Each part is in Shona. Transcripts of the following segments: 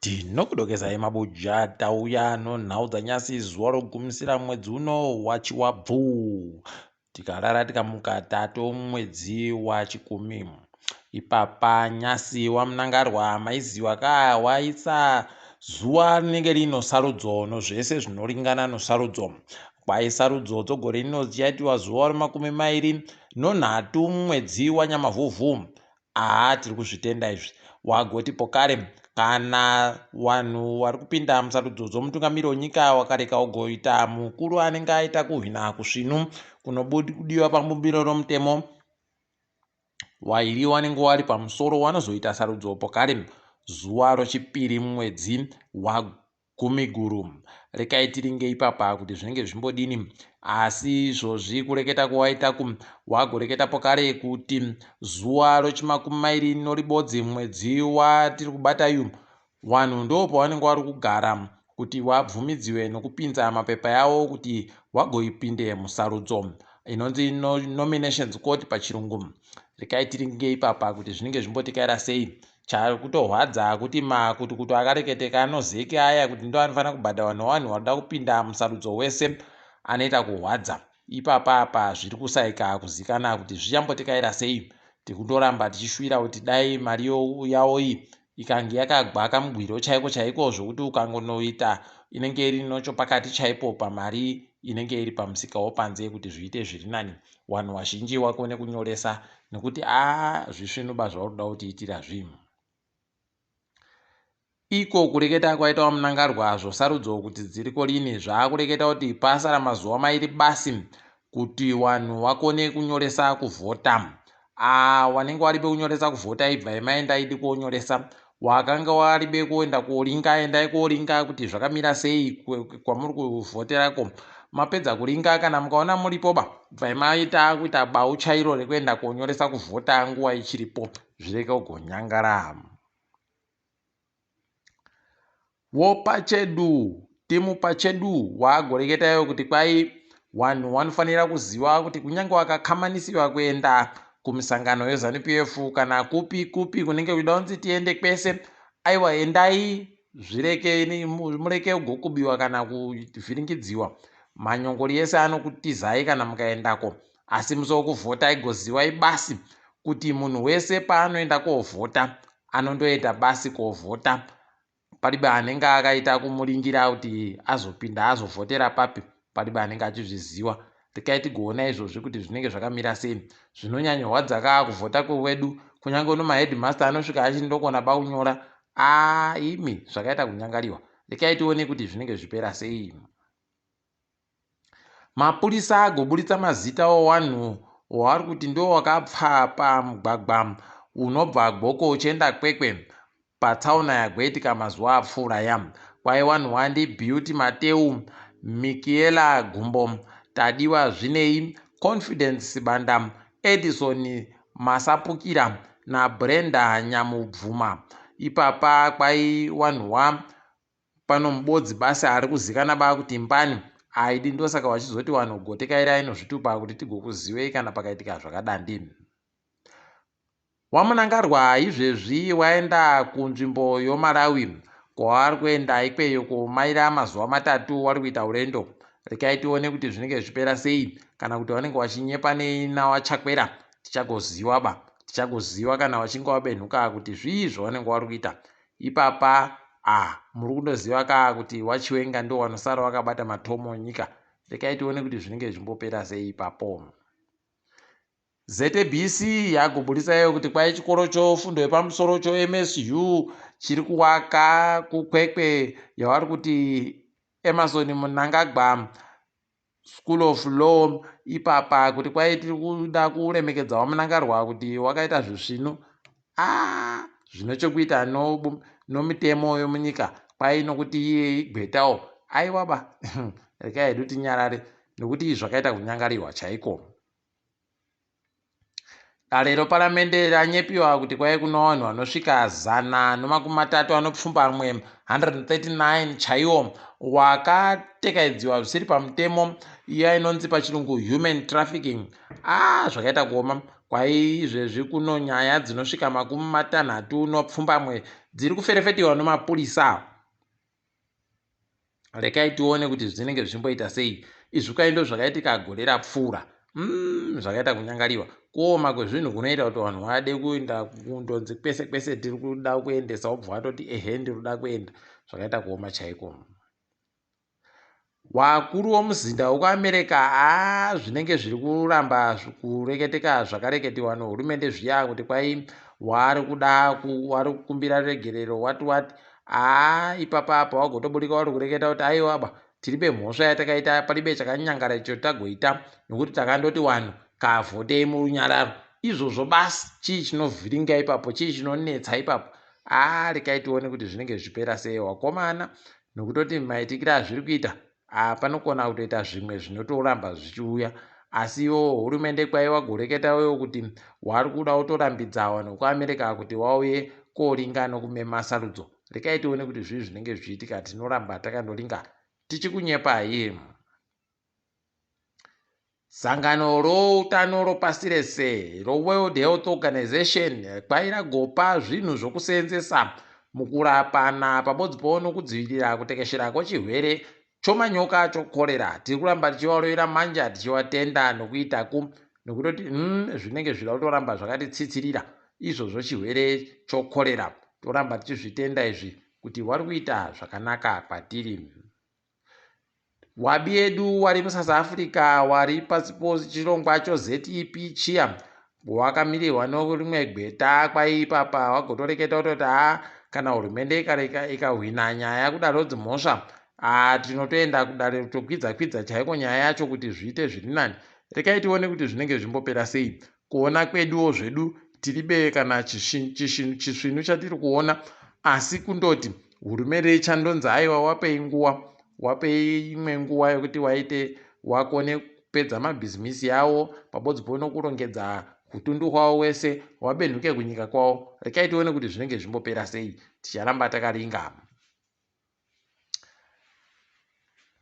Tinokudokezai mabuja tauya nonhau dzanyasi zuva rokugumisira mwedzi uno wachiwabvu. Tikarara tikamuka tato mwedzi wachikumi. Ipapa nyasi waMnangarwa maiziwa ka waisa zuva rinenge rino sarudzo nozvese zvinoringana nosarudzo. Kwai sarudzo dzogore rino dzichaitiwa zuva remakumi mairi nonhatu mwedzi wanyamavhuvhu. Haa tiri kuzvitenda izvi. Wagoti pokare kana wanhu wari kupinda musarudzo dzomutungamiri wenyika wakareka ugoita mukuru anenge aita kuhwina kusvinu kunobudiwa pabumbiro romutemo wairi wanenge wari pamusoro wanozoita sarudzo pokare zuva rochipiri mumwedzi Gumiguru. Rekai tiringe ipapa kuti zvinenge zvimbodini. Asi izvozvi kureketa kwawaita ku wagoreketa pokare kuti zuva rochimakumi mairi noribodzi mwedzi watiri kubata yu wanhu ndo pawanenge wari kugara kuti wabvumidziwe nokupinza mapepa yawo kuti wagoipinde musarudzo inonzi nominations court pachirungu. Rekai tiringe ipapa kuti zvinenge zvimbotikaira sei. Chakutorwadza kuti makutukutu akareketeka anozeke aya kuti ndo anofanira kubhadharwa newanhu wanoda kupinda musarudzo wese anoita kurwadza ipapa apa zviri kusaika kuzikana kuti zvichambotikaira sei tikundoramba tichishuwira kuti dai mari yawo iyi ikange yakagwa kamugwiro chaiko chaiko zvokuti ukangonoita inenge iri nochopakati chaipo pamari inenge iri pamusika wopanze kuti zviite zviri nani wanhu wazhinji wakone kunyoresa nekuti aa zvisvinuba zvauri kuda kutiitira zvinhu iko kureketa kwaita wamunangarwa zvosarudzo kuti dziriko rini zvaakureketa kuti pasara mazuva mairi basi kuti wanhu wakone kunyoresa kuvhota aa wanenge waribe kunyoresa kuvhota ibvai maenda idi kuonyoresa wakanga waribe kuenda koringa endai koringa kuti zvakamira sei kwamuri kuvhoterako mapedza kuringa kana mukaona muripoba bvai maita kuita bau chairo rekuenda konyoresa kuvhota nguva ichiripo zvireke kugonyangara. Wopachedu timu pachedu waagoreketa iwe kuti kwai wanhu wanofanira kuziva kuti kunyange wakakamanisiwa kuenda kumisangano yeZanu PF kana kupi kupi kunenge kuchida kunzi tiende kwese aiwa endai zvireke mureke gokubiwa kana kuvhiringidziwa manyongori ese anokutizai kana mukaendako asi musi wekuvhota igoziwai basi kuti munhu wese paanoenda kovhota anondoenda basi kovhota palibe anenge akaita kumuringira kuti azopinda azovhotera papi palibe anenge achizviziwa rekai tigoona izvozvi kuti zvinenge zvakamira sei zvinonyanyorwadza kaa kuvhota kwewedu kunyange uno maheadmaster anosvika achindokona bakunyora aa imi zvakaita kunyangariwa rekai tione kuti zvinenge zvipera sei. Mapurisa agoburitsa mazita owanhu wavari kuti ndiwo wakapfa pamugwagwa unobva Goko uchienda Kwekwe patsaona yagoitika mazuva apfuura ya. Kwai wanhu wandi Beauty Mateu, Mikiela Gumbo, Tadiwa Zvinei, Confidence Sibanda, Edison Masapukira naBrenda Nyamubvuma. Ipapa kwai wanhu wa Pano mubodzi basi arikuzikana ba kuti mbani aidi ndosaka wachizoti wanhu gotekairai nozvitupa kuti tigokuziwei kana pakaitika zvakadandi. Wamunangarwa izvezvi waenda kunzvimbo yoMalawi kwaari kuenda ikweyo komaira mazuva matatu wari kuita urendo. Rekai tione kuti zvinenge zvichipera sei kana kuti wanenge wachinyepa nei nawachakwera tichagoziwa ba tichagoziwa kana wachinge wabenhuka kuti zvii zvawanenge wari kuita Ipapa ah muri kundoziva ka kuti waChiwenga ndo wanosara wakabata matomo nyika. Rekai tione kuti zvinenge zvimbopera sei ipapo. ZBC yagoburitsa iyo kuti kwai chikoro chofundo yepamusoro choMSU chiri kuwaka kuKwekwe yavari kuti Emmerson Mnangagwa School of Law ipapa kuti kwai tiri kuda kuremekedza waMnangarwa kuti wakaita zvisvinu ah zvine chokuita nomitemo yomunyika kwai nokuti iye igwetawo aiwa ba rekai hedu tinyarare nokuti zvakaita kunyangariwa chaiko. Dare reparamende ranyepiwa kuti kwaive kuno vanhu vanosvika 138 139 chaiwo wakatekaidziwa zvisiri pamutemo iya inonzi pachirungu human trafficking. Ah, zvakaita kuoma. Kwai izvezvi kuno nyaya dzinosvika 37 dziri kuferefetiwa nomapurisa. Rekai tione kuti zvinenge zvichimboita sei. Izvi kwai ndo zvakaitika gore rapfuura. Zvakaita kunyangariwa. Kuoma kwezvinhu kunoita kuti vanhu vade kuenda kundonzi kwese kwese tiri kuda kuendesa, wobva watoti ehe ndiri kuda kuenda. Zvakaita kuoma chaiko. Wakuru womuzinda wekuAmerica haa zvinenge zviri kuramba kureketeka zvakareketiwa nohurumende zviya kuti kwai wari kuda wari kukumbira ruregerero wati wati haa ipapa apa wagotoburika wari kureketa kuti aiwa ba tiribe mhosva yatakaita paribe chakanyangara icho tagoita nokuti takandoti vanhu kavhotei murunyararo izvozvo basi chii chinovhiringa ipapo chii chinonetsa ipapo haa rekai tione kuti zvinenge zvichipera sei wakomana nokutoti maitikiro azviri kuita panokona kutoita zvimwe zvinotoramba zvichiuya asi iwo hurumende kwaiwa goreketa wewo kuti wari kuda kutorambidza vanhu vekuAmerica kuti wauye koringa nokumema sarudzo. Rekai tione kuti zvii zvinenge zvichiitika, tinoramba takandoringa tichikunyepai. Sangano routano ropasi rese roWorld Health Organization kwai ragopa zvinhu zvokuseenzesa mukurapana pabodzipo nokudzivirira kutekeshera kwechirwere chomanyoka chokorera. Tiri kuramba tichivarovera manja tichivatenda nokuita ku nokutoti zvinenge zvida kutoramba zvakatitsitsirira izvozvo chirwere chokorera. Toramba tichizvitenda izvi kuti vari kuita zvakanaka kwatiri. Wabi edu wari muSouth Africa wari pasi pochirongwa choZEP chiya wakamirirwa norimwe gweta kwai ipapa wagotoreketa kutoti haa kana hurumende ikahwina nyaya kudaro dzimhosva tinotoenda kudare tokwidza kwidza chaiko nyaya yacho kuti zviite zviri nani. Rekai tione kuti zvinenge zvimbopera sei. Kuona kweduwo zvedu tiribe kana chisvinu chatiri kuona asi kundoti hurumende ichandonzi aiwa wapei nguva wapei imwe nguva yekuti waite wakone kupedza mabhizimisi yawo pabodzipo nokurongedza hutundu hwavo wese wabenhuke kunyika kwavo. Rekai tione kuti zvinenge zvimbopera sei. Ticharamba takaringa.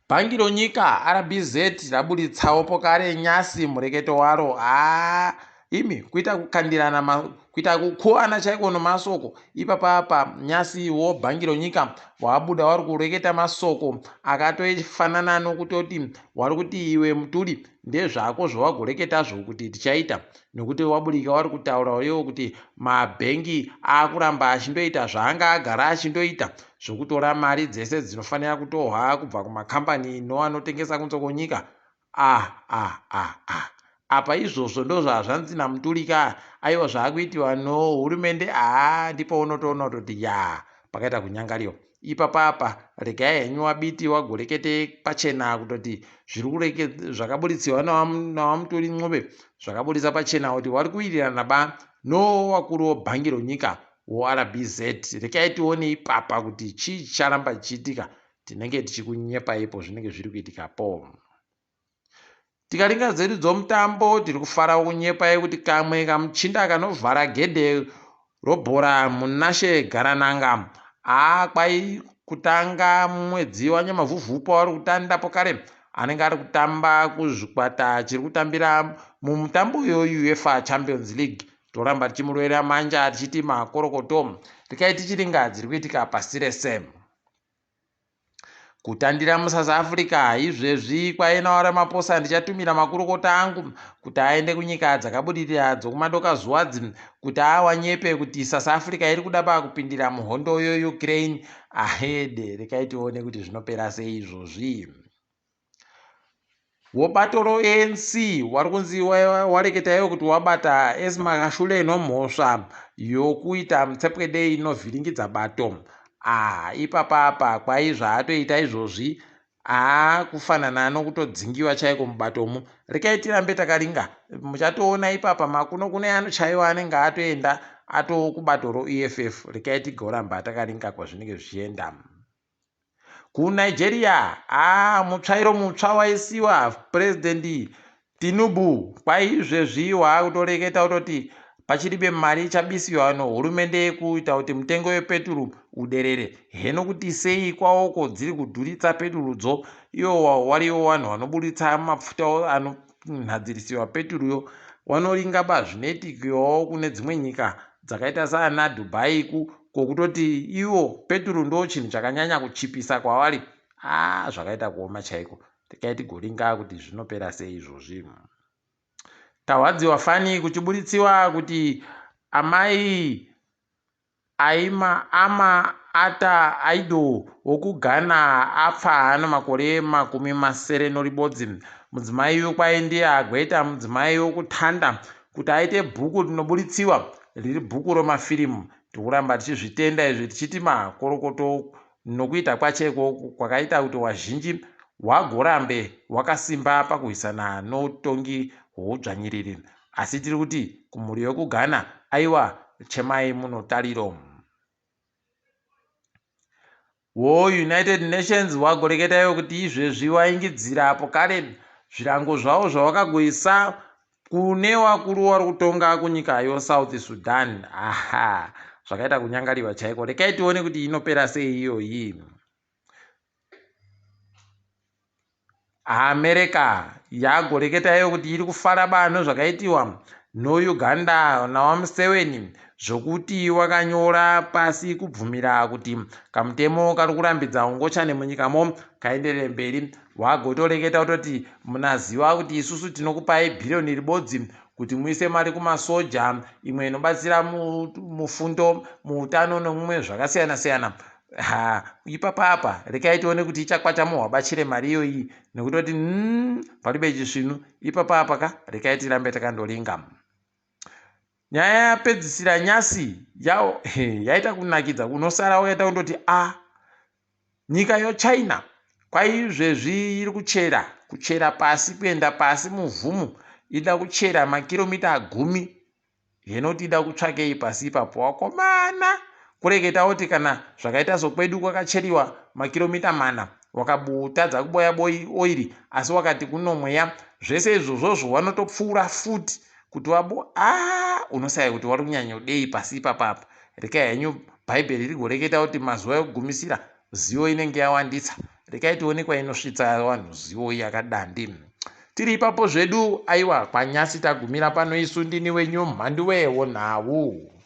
Bhangi ronyika RBZ raburitsawo pokare nyasi mureketo waro. Haa imi kuita kukandirana kuita kukuwana chaiko nomasoko ipapa apa nyasi wo bhangi ronyika wabuda wari kureketa masoko akatofanana nokutoti wari kuti iwe Mutuli ndezvako zvawagoreketazvo kuti tichaita nokuti waburika wari kutaura iwo kuti mabhengi akuramba achindoita zvaanga agara achindoita zvokutora mari dzese dzinofanira kutohwa kubva kumakambani noanotengesa kunze kwonyika. Ah ah ah ah apa izvozvo ndozvazvanzi naMutuli ka aiwa zvaakuitiwa nohurumende haa ndipo unotoona kutoti ya pakaita kunyangariwa ipapa apa. Regai henyu wabiti wagorekete pachena kutoti zviri zvakaburitsiwa nawaMutuli Ncube zvakaburitsa pachena kuti wari kuwirirana ba nowakuru wobhangi ronyika woRBZ. Rekai tione ipapa kuti chii chicharamba chichiitika. Tinenge tichikunyepa ipo zvinenge zviri kuitikapo. Tikaringa dzedu dzomutambo tiri kufara kunyepai kuti kamwe kamuchinda kanovhara gedhe robhora Munashe Garananga kwai kutanga mwedzi waNyamavhuvhu pauri kutandapo kare anenge ari kutamba kuzvikwata chiri kutambira mumutambo yoUEFA Champions League. Toramba tichimurovera manja tichiti makorokoto. Rekai tichiringa dziri kuitika pasi rese. Kutandira muSouth Africa izvezvi kwaina Ramaphosa ndichatumira makurukota angu kuti aende kunyika dzakabudirira dzokumadoka zuwadzi kuti awanyepe kuti South Africa iri kuda pakupindira muhondo yoUkraine. Ahede rekai tione kuti zvinopera sei izvozvi. Wobato roANC wari kunzi wareketa iwo kuti wabata Ace Magashule nomhosva yokuita mutsepwede inovhiringidza bato. Ipapa apa kwai zvaatoita izvozvi kufanana nokutodzingiwa chaiko mubatomu. Rekai tirambe takaringa muchatoona ipapa makuno kune anochaiwa anenge atoenda atoo kubato roEFF. Rekai tigoramba takaringa kwazvinenge zvichienda. KuNigeria mutsvairo mutsva waisiwa President Tinubu kwai izvezvi waakutoreketa kutoti pachiribe mari ichabisiwa nohurumende kuita kuti mutengo wepeturu uderere. Heno kuti sei kwawoko dziri kudhuritsa peturudzo iwo wariwo vanhu vanoburitsa mafuta anonhadzirisiwa peturuyo. Wanoringa ba zvinoitikiwawo kune dzimwe nyika dzakaita saana Dubai ku kwokutoti ivo peturu ndo chinhu chakanyanya kuchipisa kwavari. Haa zvakaita kuoma chaiko. Regai tigoringa kuti zvinopera sei izvozvi. Tarwadziwa fani kuchiburitsiwa kuti amai Aima Ama Atta Aidoo wokuGhana apfa ano makore 60 noribodzi. Mudzimai uyu kwai ndiye agweta mudzimai wokutanda kuti aite bhuku rinoburitsiwa riri bhuku romafirimu. Tiri kuramba tichizvitenda izvi tichiti makorokoto nokuita kwache ikoku kwakaita kuti wazhinji wagorambe wakasimba pakurwisana noutongi hwoudzvanyiriri. Asi tiri kuti kumhuri yokuGhana aiwa chemai muno tariro. Wo United Nations wagoreketa iwo kuti izvezvi waingidzira apo kare zvirango zvavo zvawakagoisa kune wakuru wari kutonga kunyika yoSouth Sudan. Aha, zvakaita kunyangariwa chaiko. Rekai tione kuti inopera sei iyoyi. America yagoreketa iyo kuti iri kufara bano zvakaitiwa noUganda naWaMuseweni zvokuti wakanyora pasi kubvumira kuti kamutemo kari kurambidza ungochani munyikamo kaenderere mberi. Wagotoreketa kutoti munaziva kuti isusu tinokupai bhiriyoni ribodzi kuti muise mari kumasoja, imwe inobatsira mufundo, muutano nemumwe zvakasiyana siyana. Ha ipapa apa rekai tione kuti ichakwacha muhwabachire mari iyoyi nekutoti paribe chisvinu ipapa apa ka rekai tirambe takandoringa. Nyaya yapedzisira nyasi yaita kunakidza unosara wakaita kundoti a nyika yochina kwaizvezvi iri kuchera kuchera pasi kuenda pasi muvhumu ida kuchera makiromita gumi Hino tida kutsvakei pasi ipapo wakomana? Kureketa woti kana zvakaita sokwedu kwakacheriwa makiromita mana wakabutadza kuboya boi oiri asi wakati kuno mweya zvese izvozvozvo wanotopfuura futi kuti wabo a unosaya kuti wari kunyanyodei pasi ipapapa. Rekai henyu bhaibheri rigoreketa kuti mazuva ekugumisira Zivo inenge yawandisa. Rekai tione kwainosvitsa vanhu zivo yakadandi. Tiri ipapo zvedu aiwa kwanyasi tagumira pano isu ndini wenyu Mhanduwe wonhau.